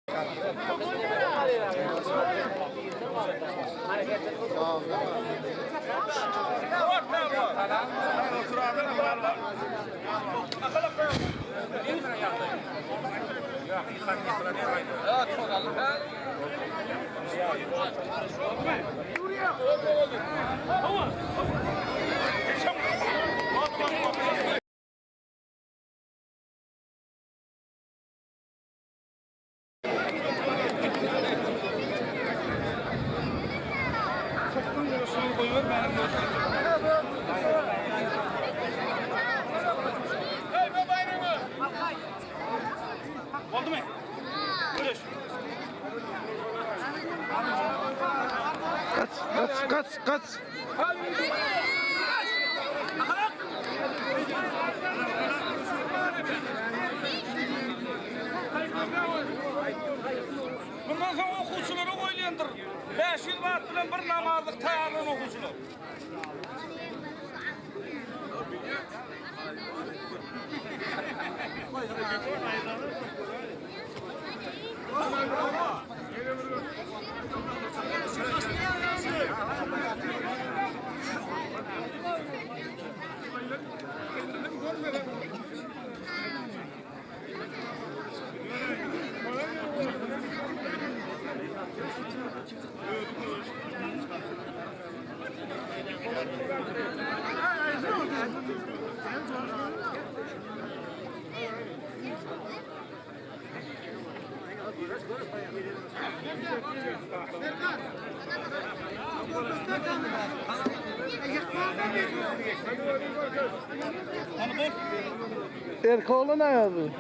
Kaç, kaç, kaç, kaç. Bundan soň okuwçylara goýulýandyr. 500 manat bilen bir namazlyk taýýarlan okuwçylar. Erkoğlu ne yazdı?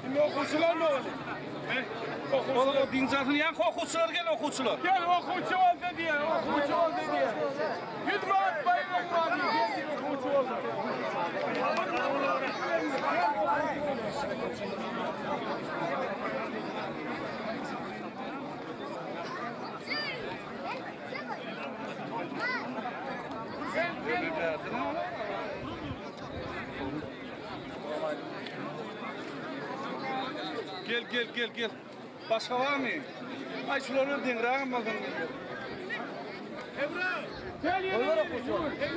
Şimdi okuwçylar ne oldu? Okuwçylar dinçasını ýa okuwçylar gel okuwçylar. Gel okuwçy boldy diýe, okuwçy boldy diýe. 100 manat baýrak bar diýe, gel diýe okuwçy boldy. Gel gel gel gel. Başga barmy? Ay şular deňrägem bolsun. Gel ýene.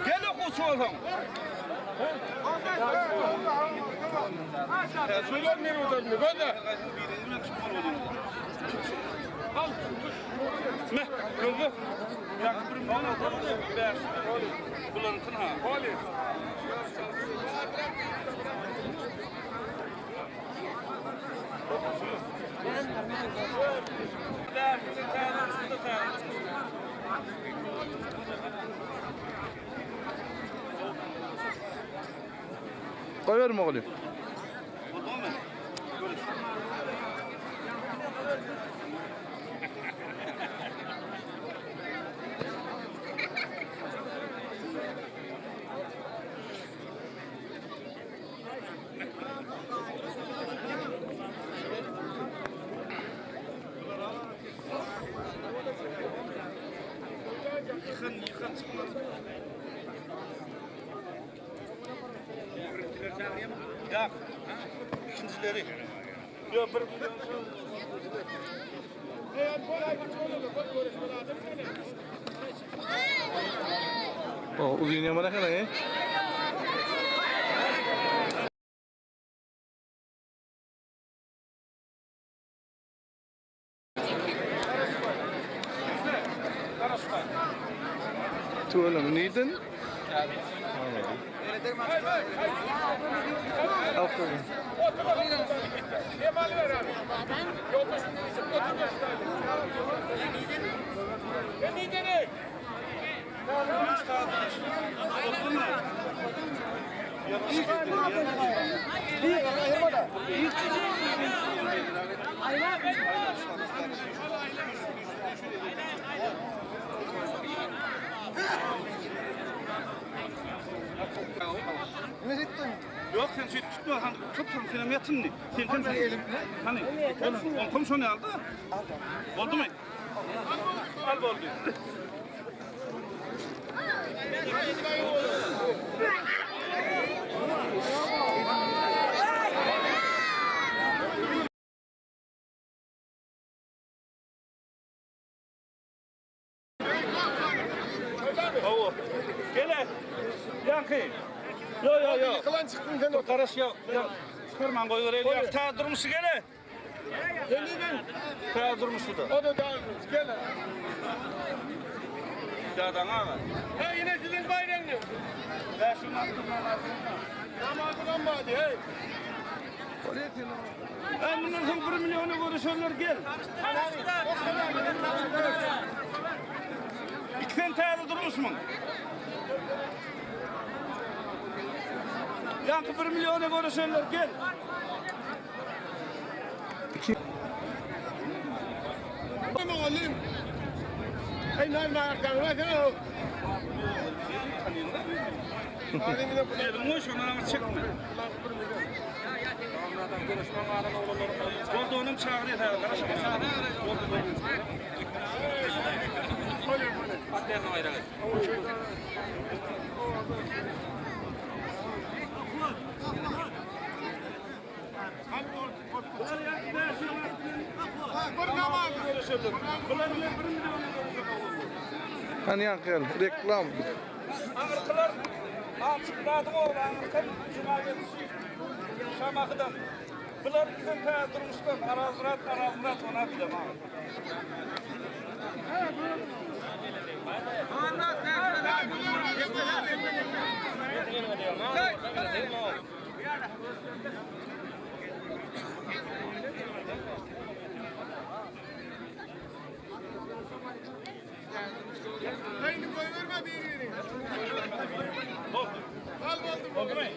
Gel okuwçy bolsaň. Şular men oturdy. Gönder. Meh, gözle. Ýa bir manat bäş. Bularykyn ha. Hadi. Koyuyorum oğlum. Yıkın yıkın çıkmaz. Ya ikincileri. Yok bir Oh, uzun yamana kadar he? Tuğlum neden? Aferin. Otur bakalım. Kemal ver abi. Yoldaşım dediyse otur başına. E neden? Ýok, sen şeýdip tutma, hany tut, hany senem ýat indi. Sen hem şony Hany, oňkam şony al-da. Boldumy? Al boldy. Hawa. Gele. Ýaňky. Ýo ýo ýo. Ýykylan çykdyň sen o. Garaş ýok. Ýok. Çykarman goýbereli ýa. Ta durmuşy gele. Sen Ta durmuşy da. O da daha gel. Dadan aga. Ha yine sizin bayrağınız. Ben şunu attım Namazından badi hey. Ben bundan soň 1 milyona görüşenler gel. İki sen täze durmuşmuň? Ýaňky 1 milyona görüşenler gel. Oğlum. Hey lan lan lan lan. Dedim goý şondan ama çekme. Boldy onuň çagyrýar häzir garaşma. Boldy boldy. Bular bilen 1 milyona görüşenler. Hani ýaňky gel, reklam. Aňyrkylar Amçykladyň ogly Aňyrkan Juma gelişi Şamahydan. Bular ikiden tä durmuşdan Arazmyrat Arazmyrat ona bilem ha. Hey koyverme bir yeri. Boldy. Al oldu. Boldumy?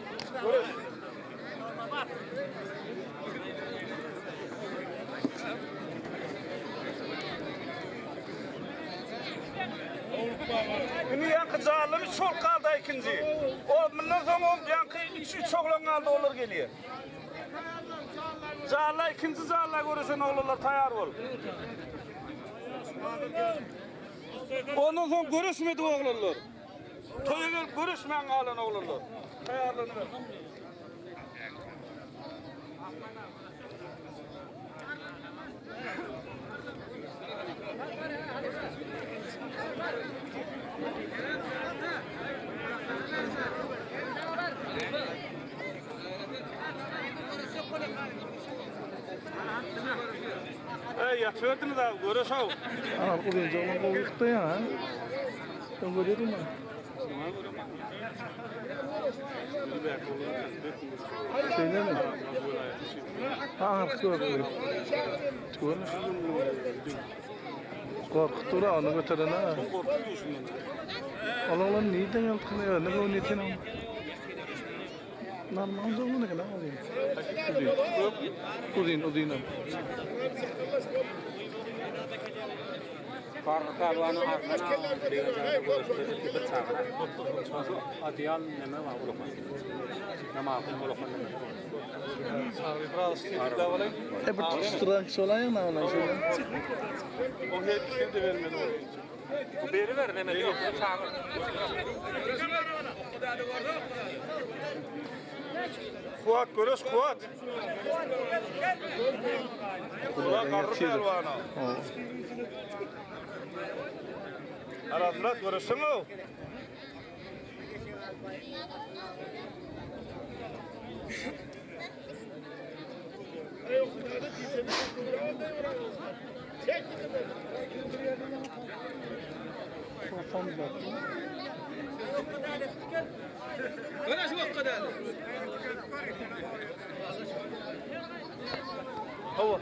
Indi ýaňky janly şol galdy ikinji. O bundan soň o ýaňky üç üç oglan galdy olar gelýär. Janly ikinji janla görüşen oglanlar taýar bol. Ondan soň görüşmedi oglanlar. Toýa gelip görüşmän galan oglanlar. Taýarlanyber. Ey ýatyberdiňiz abi, görüş aw. Ana uzynca oglan gowy ýykdy ýa. Ben görýärdim ben. Şeýle mi? Ha, gördüm. Tüwel. Korkutdy ura onu göteren ha. Ol oglan nirden geldi? Ne göwün ýeten o? Normal oglan eken ha uzyn. Uzyn. Uzyn, uzyn. Adiyal neme var ulakan. Nama ulakan neme. E bir tutuşturan kişi olan ya ona şöyle. O hepsini de vermedi oraya. Beri ver neme yok. Çağır. Kuat görüş kuat. Ulan garry Ýatyr. pälwana. Ha. Arazmyrat görüşsün o. Kafam baktı. Hawa.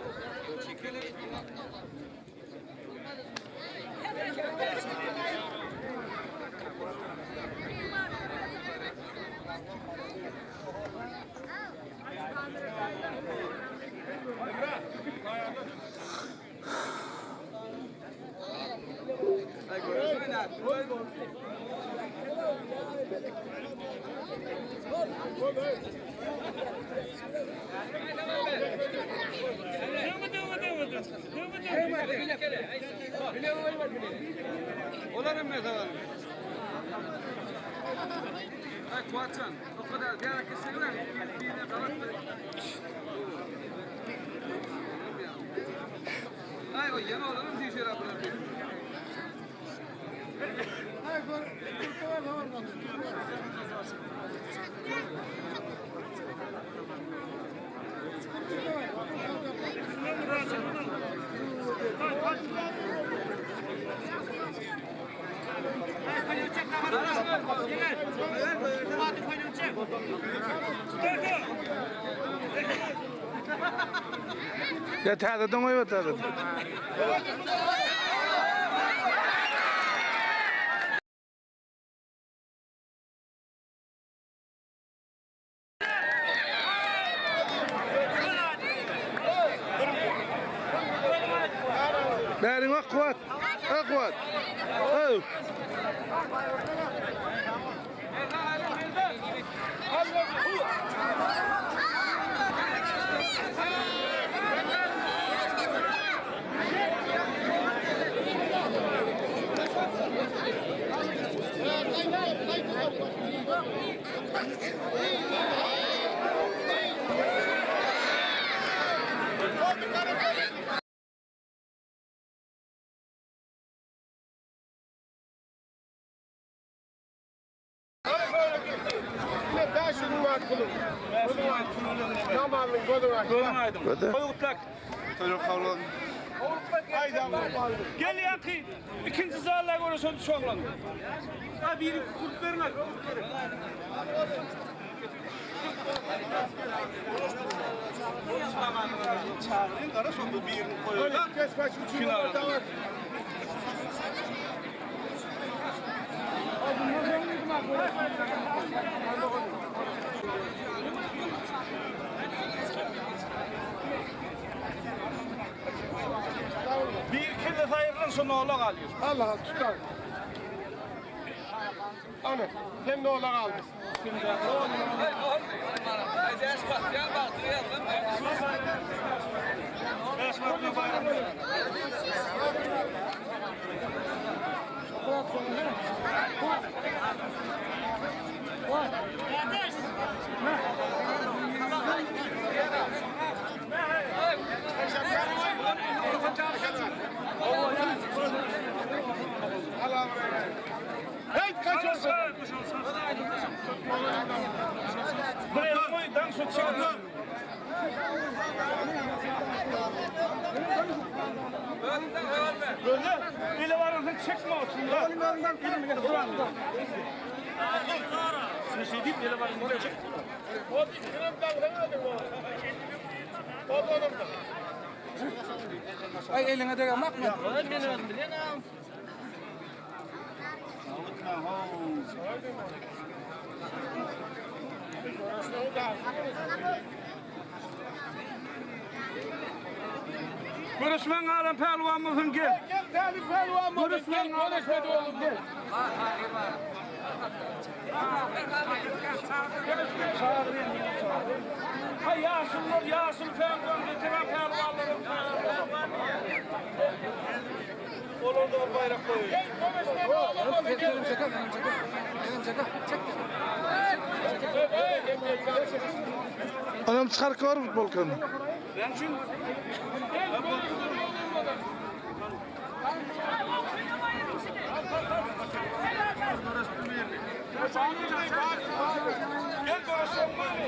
Ya täzeden goýber täzeden. Bäriň bak Kuwat. Ha Kuwat. Öw. Gel ýaňky ikinji zalla görüşen şoglan. Ha biri kurt berme. Çağırın kara sonda birini koyuyorlar. Final. Bir kelle saýrylan şonu ola galýar. Allah tutar. Ana, sen de ola kaldın. Hey, kaç olsun. Buraya koy, dan şu çıkın. Böyle, ele var çekme oturun. Sen şey deyip ele var çek. Ay eline degen bakma. Görüşmen alem pehlivan mısın gel. Gel Talip Pehlivan mı? Gel görüşmedi oğlum gel. Ha yaşlılar yaşlı pehlivan getiren pehlivanlarım pehlivan. Olur da bir bayrak koyuyor. Gel görüşmedi oğlum oğlum gel. Elim çeker, elim çeker. Elim çeker. Çek. Anam çıkar kor futbolkanı. Ben için Gel görüşelim bari.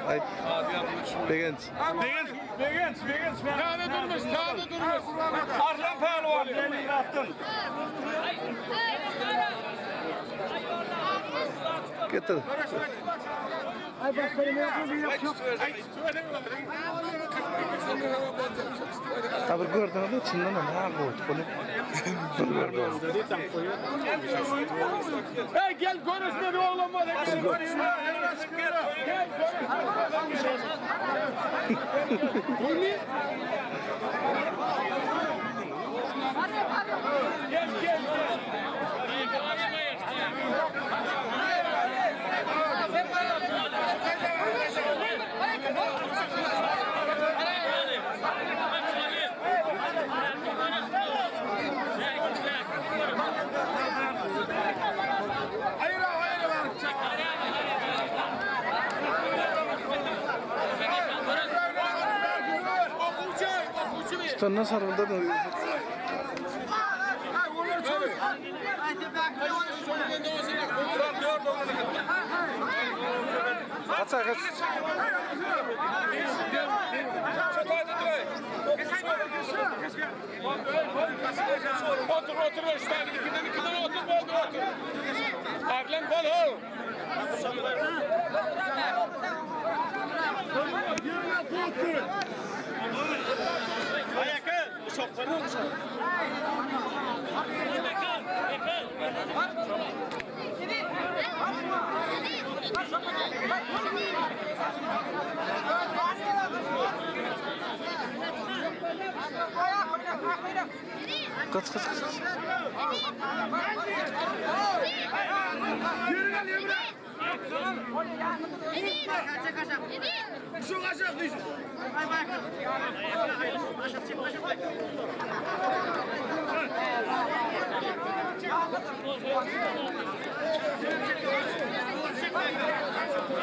Aýt. Begenç. Begenç, Begenç, Begenç. Täze durmuş, täze durmuş. Arslan Pälwan, Leningraddan. Getir. Ha bir gördüňiz içinden ha gowy. Bunu bir gördüm. Hey gel görüşme bir oğlum var. Gel görüşme. Gel görüşme. Bu ne? Gel gel gel. Hayır hayır hayır. Okucu, okucu bir. Tutandan saryldy. Kaç kaç. Otur otur üç tane ikiden ikiden otur boldu otur. Arlen bol ho. Kaç kaç kaç.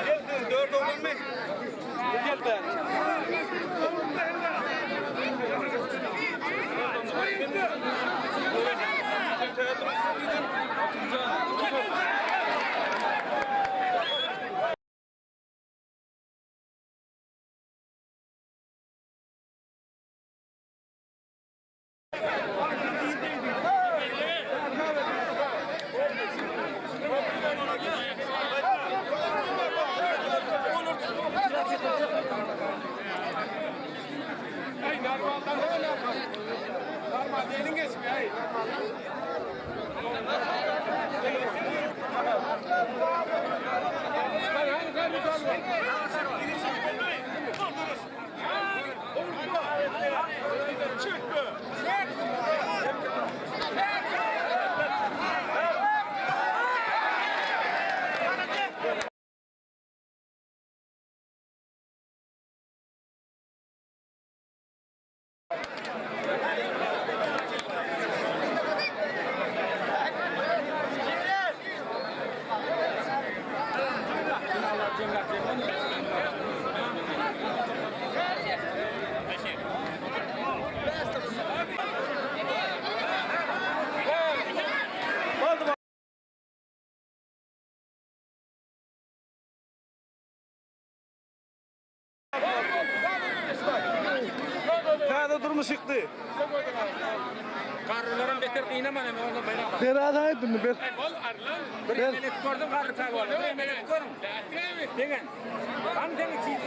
Gel, dört oğlum mu? Gel ben. Hey normalden öyle yapar. Normal elin geçmiyor hey. Hayır hayır hayır hayır. Täze durmuş ýykdy. Garrylaram beter gynaman hem orada bayrak. Ber hadi aýdyny ber. Bol Arlan. Bir emelet gördüm garry pälwany. Bir emelet görün. Degen. Tam seni.